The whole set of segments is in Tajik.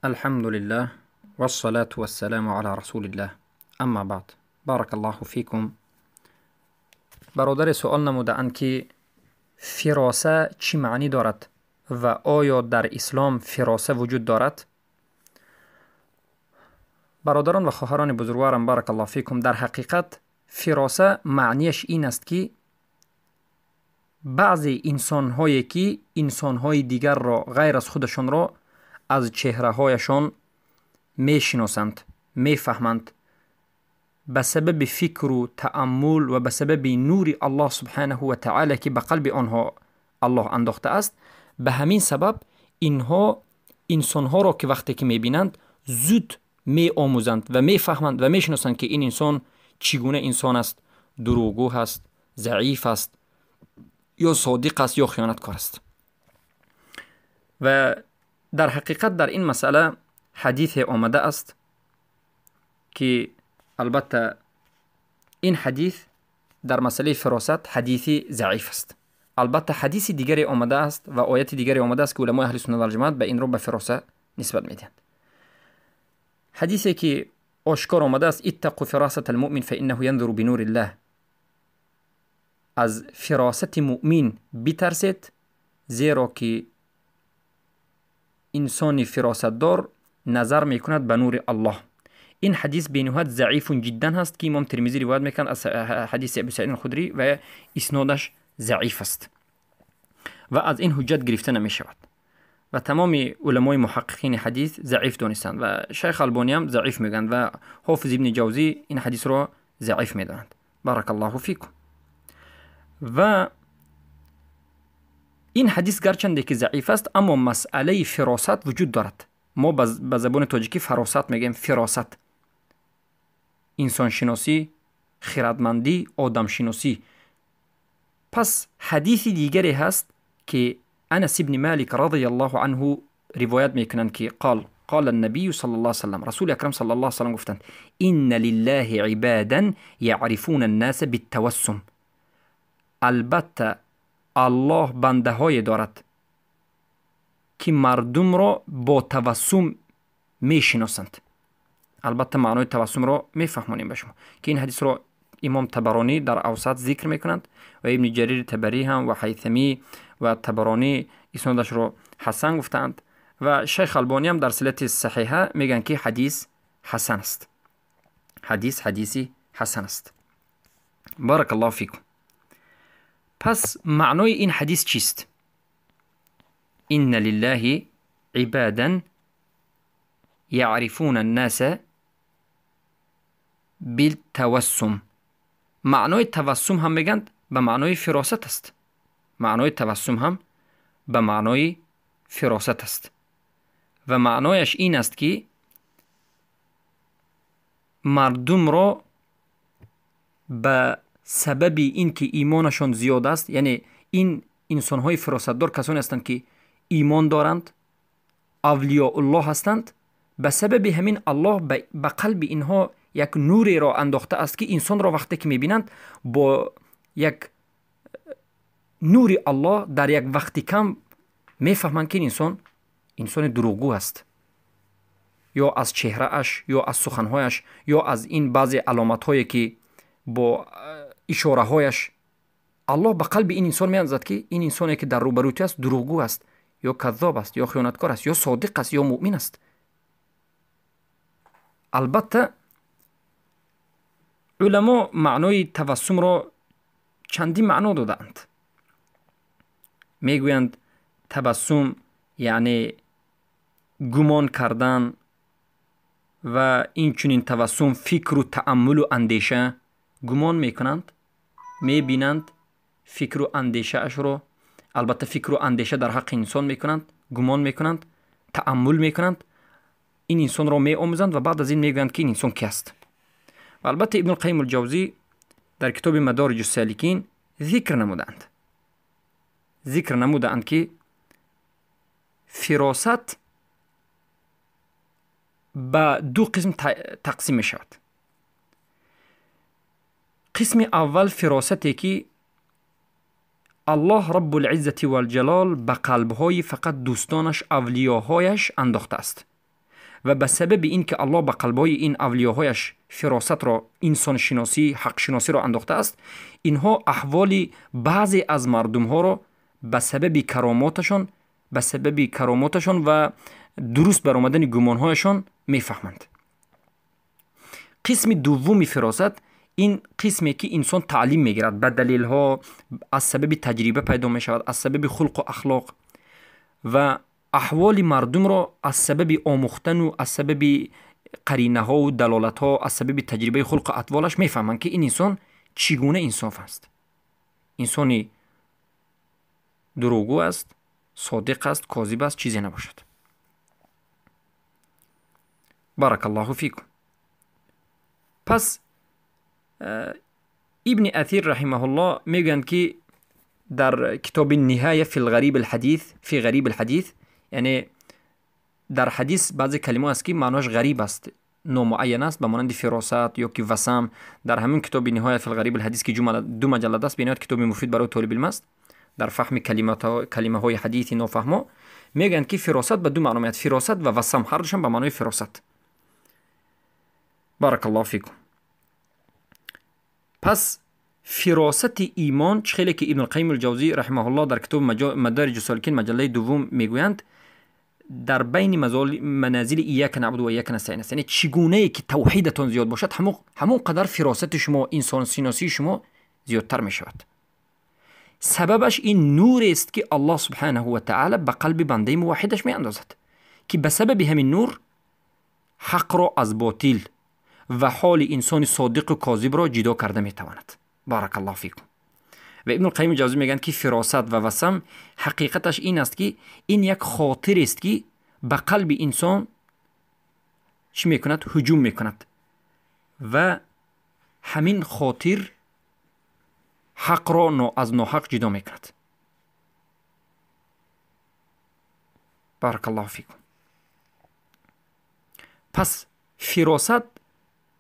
الحمد لله والصلاة والسلام على رسول الله اما بعد بارك الله فيكم. برادر سؤال نموده‌اند که فراسه چی معنی دارد و آیا در اسلام فراسه وجود دارد؟ برادران و خواهران بزرگوارم بارک الله فیکم، در حقیقت فراسه معنیش این است که بعضی انسان‌هایی که انسان‌های دیگر را غیر از خودشان را از چهره‌هایشان میشناسند، میفهمند، به سبب فکر و تأمل و به سبب نور الله سبحانه و تعالی که به قلب آنها الله انداخته است، به همین سبب اینها انسانها را که وقتی که میبینند زود می آموزند و میفهمند و میشناسند که این انسان چگونه انسان است، دروغگو است، ضعیف است، یا صادق است یا خیانتکار است. و در حقیقت در این مسئله حدیث آمده است که البته این حدیث در مسئله فراست حدیث ضعیف است. البته حدیث دیگری آمده است و آیت دیگری آمده است که علمای اهل سنت و الجماعت به این رو به فراسه نسبت میدهند. حدیثی که آشکار آمده است، اتقوا فراسة المؤمن فانه ينظر بنور الله، از فراست مؤمن بترسید زیرا که انسان فراستدار نظر میکند به نور الله. این حدیث بینهایت ضعیف جدا هست که امام ترمذی روایت میکند از حدیث ابو سعید الخدری و اسنادش ضعیف است و از این حجت گرفته نمیشود و تمام علمای محققین حدیث ضعیف دانستند و شیخ البانی هم ضعیف میگند و حافظ ابن جوزی این حدیث را ضعیف میدانند. بارک الله فیکم. و این حدیث گرچنده که ضعیف است اما مسئله فراست وجود دارد. ما به زبان تاجیکی فراست میگیم، فراست انسانشناسی، خردمندی، آدمشناسی. پس حدیث دیگری هست که انس ابن مالک رضی الله عنه روایت میکنند که قال قال النبي صلى الله عليه وسلم، رسول اکرم صلی الله علیه وسلم گفتند ان لله عبادا يعرفون الناس بالتوسم. البته الله بنده های دارد که مردم را با توسم میشناسند. البته معنای توسم را میفهمانیم به شما که این حدیث را امام طبرانی در اوسط ذکر میکنند و ابن جریر طبری هم و حیثمی و طبرانی اسنادش را حسن گفتند و شیخ البانی هم در سلسله صحیحه میگن که حدیث حسن است، حدیث حدیثی حسن است. بارک الله فیکم. پس معنای این حدیث چیست؟ ان لله عبادا يعرفون الناس بالتوسم. معنای توسم هم میگند به معنای فراست است. معنای توسم هم به معنای فراست است و معنایش این است که مردم را به سبب این که ایمانشان زیاد است، یعنی این انسانهای فراستدار کسانی هستند که ایمان دارند، اولیاء الله هستند، به سبب همین الله به قلب اینها یک نوری را انداخته است که انسان را وقتی که میبینند با یک نور الله در یک وقت کم میفهمند که این انسان انسان دروغگو است، یا از چهره اش یا از سخنهایش یا از این بعضی علامت هایی که با اشاره هایش الله به قلب این انسان میاندازد که این انسانی که در روبروی تو است دروغگو است، یا کذاب است، یا خیانتکار است، یا صادق است، یا مؤمن است. البته علما معنای توسم را چندین معنا دادند. میگویند تبسم یعنی گمان کردن و این چنین تبسم فکر و تأمل و اندیشه. گمان میکنند، میبینند فکر و اندیشه اش رو، البته فکر و اندیشه در حق انسان میکنند، گمان میکنند، تأمل میکنند، این انسان را میآموزند و بعد از این میگویند که این انسان کی است. و البته ابن القیم الجوزی در کتاب مدارج السالکین ذکر نمودند، ذکر نمودند که فراست به دو قسم تقسیم می شود. قسم اول فراستی که الله رب العزة والجلال به قلبهای فقط دوستانش، اولیاهایش انداخته است. Ва ба сабаби ин ки Аллоҳ ба қалбҳои ин авлиёҳояш фиросатро, инсоншиносӣ, ҳақшиносиро андохтааст, инҳо аҳволи баъзе аз мардумҳоро ба сабаби каромоташон ва дуруст баромадани гумонҳояшон мефаҳманд. Қисми дуввуми фиросат ин қисме ки инсон таълим мегирад, ба далелҳо, аз сабаби таҷриба пайдо мешавад, аз сабаби хулқу ахлоқ ва аҳволи мардумро аз сабаби омӯхтану аз сабаби қаринаҳову далолатҳо, аз сабаби таҷрибаи хулқу атволаш мефаҳманд, ки ин инсон чӣ гуна инсон аст. Инсони дурӯғгӯ аст, содиқ аст, козиб аст, чизе набошад. Баракаллоҳу фикум. Пас Ибни Асир раҳимаҳуллоҳ мегӯянд, ки дар китоби Ниҳоя фи ғариб алҳадис, фи ғариб алҳадис, яъне дар ҳадис баъзе калима аст, ки маъноаш ғариб аст, номуайян аст, ба монанди фиросат ё ки васам. Дар ҳамин китоби Ниҳоя фи ғариб алҳадис, ки ду маҷаллад аст, бениҳоят китоби муфид барои толиби илм аст дар фаҳми калимаҳои ҳадиси нофаҳмо, мегӯянд, ки фиросат ба ду маъно меояд: фиросат ва васам, ҳар душон ба маънои фиросат. Баракаллоҳу фикум. Пас фиросати имон, чӣ хеле ки Ибн Алқайим Алҷавзӣ раҳимаҳуллоҳ дар китоби Мадариҷ Соликин маҷаллаи дуввум мегӯянд, дар байни маназили ияка наъбуду ва ияка настаин аст. Яъне чӣ гунае ки тавҳидатон зиёд бошад, ҳамон қадар фиросати шумо, инсоншиносии шумо зиёдтар мешавад. Сабабаш ин нурест, ки Аллоҳ субҳанаҳу ва таъала ба қалби бандаи муваҳҳидаш меандозад, ки ба сабаби ҳамин нур ҳақро аз ботил ва ҳоли инсони содиқу козибро ҷидо карда метавонад. Баракаллоҳу фикум. Ва Ибн Алқайим Ҷавзӣ мегӯянд, ки фиросат ва васам ҳақиқаташ ин аст, ки ин як хотирест, ки ба қалби инсон чӣ мекунад? Ҳуҷум мекунад ва ҳамин хотир ҳақро аз ноҳақ ҷидо мекунад. Баракаллоҳу фикум. Пас фиросат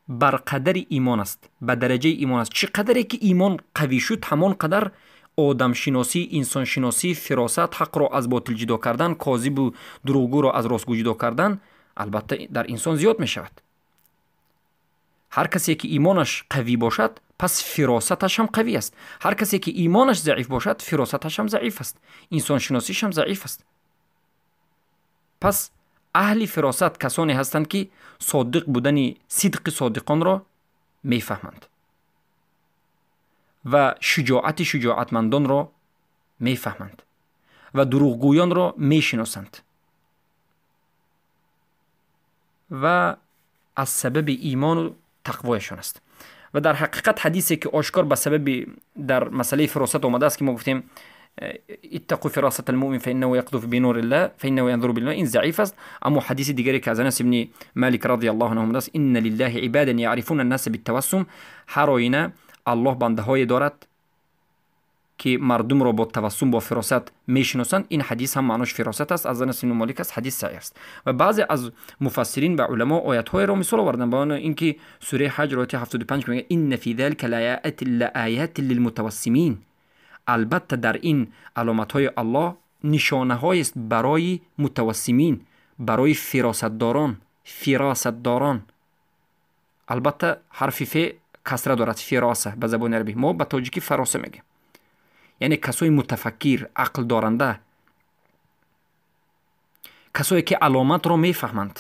бар қадари имон аст, ба дараҷаи имон аст. Чӣ қадаре ки имон қавӣ шуд, ҳамон қадар одамшиносӣ, инсоншиносӣ, фиросат, ҳақро аз ботил ҷидо кардан, козибу дурӯғгӯро аз ростгӯ ҷидо кардан албатта дар инсон зиёд мешавад. Ҳар касе ки имонаш қавӣ бошад, пас фиросаташ ҳам қавӣ аст. Ҳар касе ки имонаш заиф бошад, фиросаташ ҳам заиф аст, инсоншиносиш ҳам заиф аст. Пас аҳли фиросат касоне ҳастанд, ки содиқ будани сидқи содиқонро мефаҳманд ва шуҷоати шуҷоатмандонро мефаҳманд ва дурӯғгӯёнро мешиносанд ва аз сабаби имону тақвояшон аст. Ва дар ҳақиқат ҳадисе ки ошкор ба сабаби дар масъалаи фиросат омадааст, ки мо гуфтем اتقوا فراسة المؤمن فإنه يقذف بنور الله فإنه ينظر بالله، این ضعیف است. اما حدیث دیگری که از انس بن مالک رضی الله عنه است، ان لله عبادا يعرفون الناس بالتوسم، هر آینه الله بنده های دارد که مردم را با توسم، با فراست میشناسند. این حدیث هم معناش فراست است، از انس بن مالک است، حدیث صحیح است. و بعضی از مفسرین و علما آیت های را مثال آوردن، با اینکه سوره حج آیه 75 میگه ان فی ذلک لآیات للمتوسمین، албатта дар ин аломатҳои Аллоҳ нишонаҳоест барои мутавассимин, барои фиросатдорон. Фиросатдорон, албатта ҳарфи фе касра дорад, фироса ба забони арабӣ, мо ба тоҷикӣ фароса мегӯем, яъне касои мутафаккир, ақлдоранда, касое ки аломатро мефаҳманд.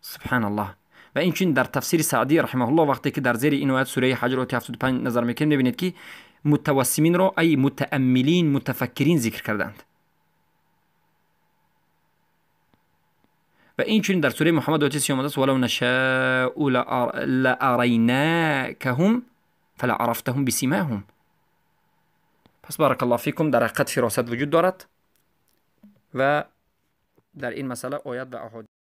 Субҳаналлоҳ. Ва инчунин дар тафсири Саъдӣ раҳимаҳуллоҳ вақте ки дар зери ин оят сураи Ҳаҷр ояти 75 назар мекунем, мебинед, ки мутавассиминро ай мутааммилин, мутафаккирин зикр карданд. Ва инчунин дар сураи Муҳаммад ояти 30 омадааст: валав нашаъу лаарайнакаҳум фалаарафтаҳум бисимаҳум. Пас баракаллоҳу фикум, дар ҳақиқат фиросат вуҷуд дорад ва дар ин масъала оят ва аҳодис